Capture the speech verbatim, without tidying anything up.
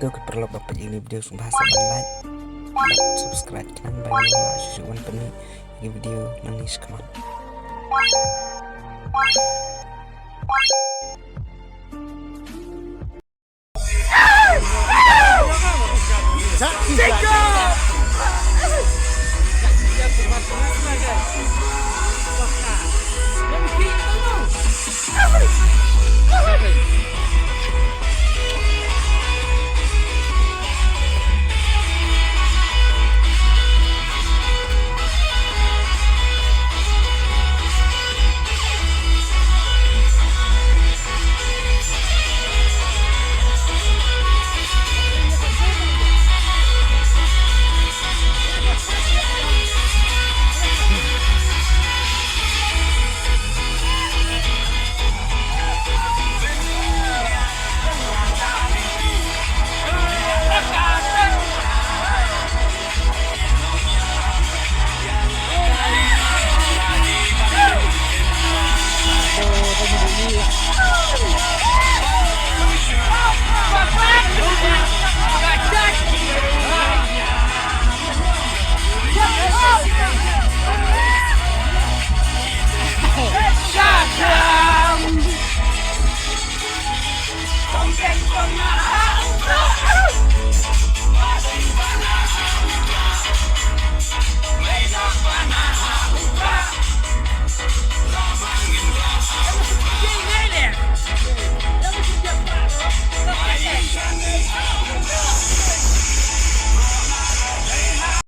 To ki paralok ba peit ïa kane ka video sngewbha sa ban like bad subscribe khnang ba ngin lah shuh shuh ban pynmih ïa ki video nangne shakhmat.